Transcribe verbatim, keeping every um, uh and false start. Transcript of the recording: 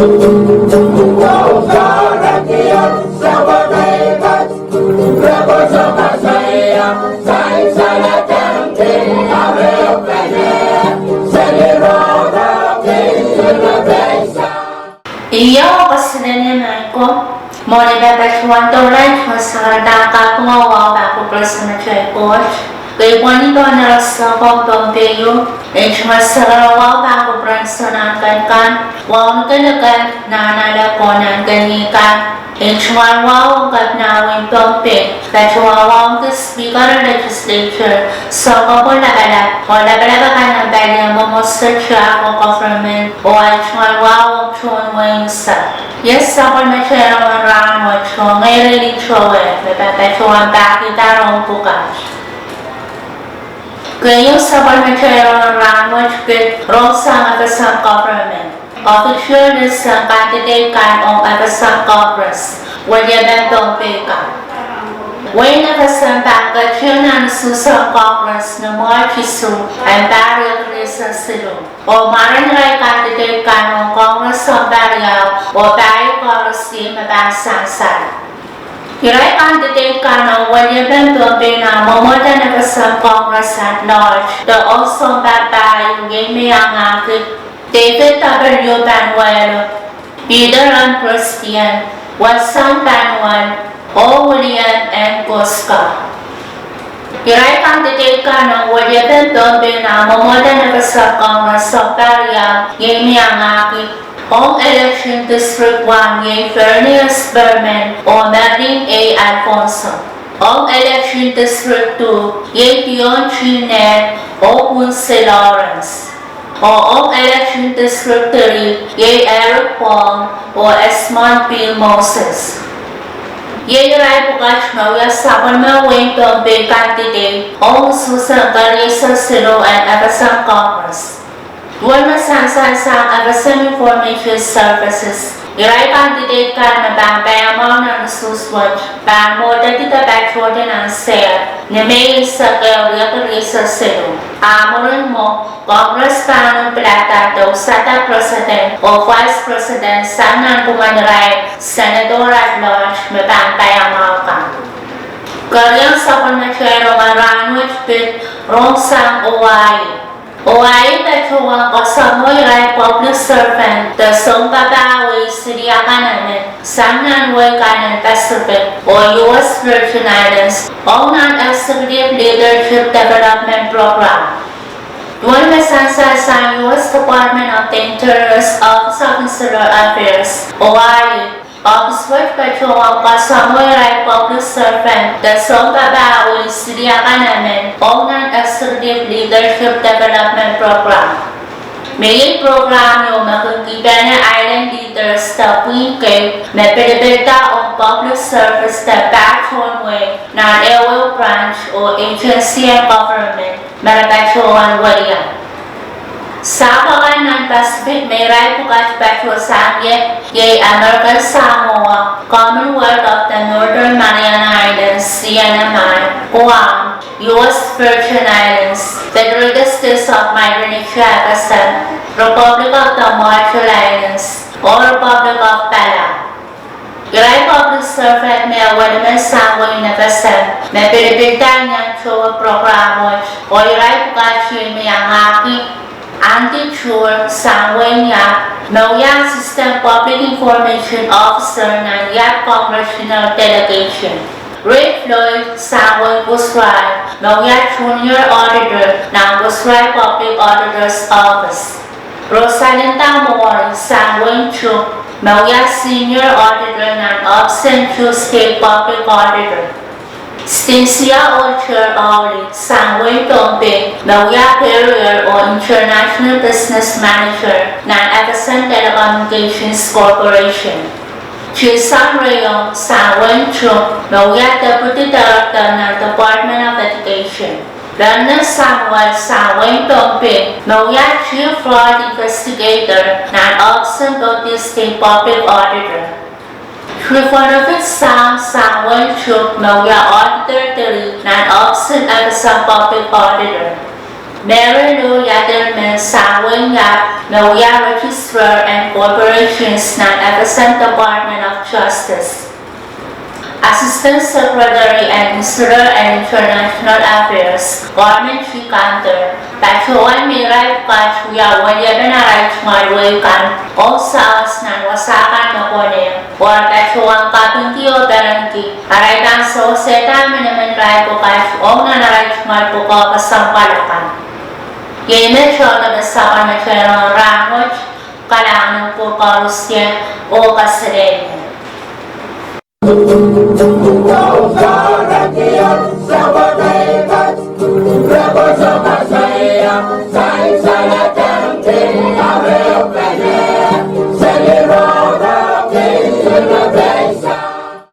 Io, koasoanehdi maing ko. Mwohn ei pahpa tohn doula, I tungoal sakaradahn kaping oh wahu pahn kupwuren Samatail Koht. Kei pwoni pohn erein soukohp Pohnpei ieu, I tungoal sakaradahn wahu pahn kupwuren Sounkomour kan, wahu Likilikan, Nahnalek oh Nahnken kan. I tungoal wahu ong Kepina wehin Pohnpei, patohwan wahu ong Speaker en Legislature, Soukomour Lapalap, oh lapalap akan nan palien mwomwohdiso, tiahk oh government, oh I tungoal wahu ong tohn wehi unsek. Iei sapwellimatail rongen rahnwet ong erein towehda me pahn patohwan pahkihda ong pwukat. Keieun sapwellimatail rongen rahnwet pid rong sang FSM government. Official list sang candidate kan ong FSM Congress, weliepen Pohnpei kan. Wehin FSM pahn ketin nan usuhsen Congress ni March isuh, en pahr riekid rieisek siluh. Oh mwaren irail candidate kan ong Congress sounpar riau, oh pahieu Congress me pahn sansal. Irail candidate kan ong weliepen Pohnpei nan mwomwohden FSM Congress at large, de ong sounpar pahieu, iei me iangahki David W. Panuelo, Peter M. Christian, Watson Panuan, oh William N. Koska. Irail candidate kan ong weliepen Pohnpei nan mwomwohden FSM Congress sounpar riau, iei me iangahki ong election district one, iei Vernias Berman oh Merlin A. Alfonso. Ong election district two, iei Dion G. Ned oh Kunse Lawrence. Oh ong election district three, iei Eric Pong oh Esmond P. Moses. Iei irail pwukat me wia sapwellimen wehin Pohnpei candidate ong usuhsen rieisek siluh en FSM Congress. Duwen me sansal sang FSM Information Services, irail candidate kan me pahn paiamwahu nan usuhs wet pahn mwohdehdi patohdo nan Sehd ni Mei eisek ehu, riekid rieisek siluh. A mwurin mwo, Congress pahn uhd pilada de wusada President oh Vice President sang nanpwungen irail Senator at large me pahn paiamwahu kan. Kerenieng sapwellimatail rongen rahnwet pid rong sang Hawaii. Hawaii patohwan kasamwo irail public servant de sounpapah wehi siliakan emen sang nan wehi kan en Pacific oh U S Virgin Islands ong nan Executive Leadership Development Program. Duwen me sansal sang U S Department of the Interior's Office of Insular Affairs, Hawaii, ohpis wet patohwan kasamwo irail public servant de sounpapah wehi siliakan emen ong nan Executive Leadership Development Program. Me iei program ieu me kin kihpene island leaders de pwihn kei me pilipilda ong public service de patohwan wehi nan ehuehu branch oh agency en government me re patohwan wia. Sahpw akan nan Pacific me irail pwukat patohwan sang ie, iei American Samoa, Commonwealth of the Northern Mariana Islands, C N M I, Guam, U S Virgin Islands, Federated States of Micronesia, F S M, Republic of the Marshall Islands, oh Republic of Palau. Irail public servant me awelimen sang wehin F S M me pilipilda nan towe program wet, oh irail pwukat iei me iangahki Andy Jewell sang wehin Yap, me wia Assistant Public Information Officer nan Yap Congressional Delegation. Ray Floyd sang wehin Kosrae, me wia Junior Auditor nan Kosrae Public Auditor's Office. Rosalinda Mori sang wehin Chuuk, me wia Senior Auditor nan ohpis en Chuuk State Public Auditor. Stinsia Olcher Auli sang wehin Pohnpei, me wia Carrier oh International Business Manager nan F S M Telecommunications Corporation. Jason Rayong sang wehin Chuuk, me wia Deputy Director nan Department of Education. Vernon Samuel sang wehin Pohnpei, me wia Chief Fraud Investigator nan ohpis en Pohnpei State Public Auditor. Trifonovit Sam sang wehin Chuuk, me wia Auditor three nan ohpis en F S M Public Auditor. Mary Lou Yaderman sang wehin Iap me wia Registrar en Corporations nan F S M Department of Justice. Assistant Secretary en Interior and International Affairs, Carmen G. Cantor, patohwan me irail pwukat wia weliepen arail tungoal wehi kan ong sawas nan wasa kan me konehng, oh patohwan kapingki oh perenki arail pahn sewesehda emenemen irail pwukat ong nan arail tungoal pwukoa kesempwal akan. Iei me tohto me sapwellimatail rahnwet. Kalahngan en kupwur koaros, oh kaselehlie.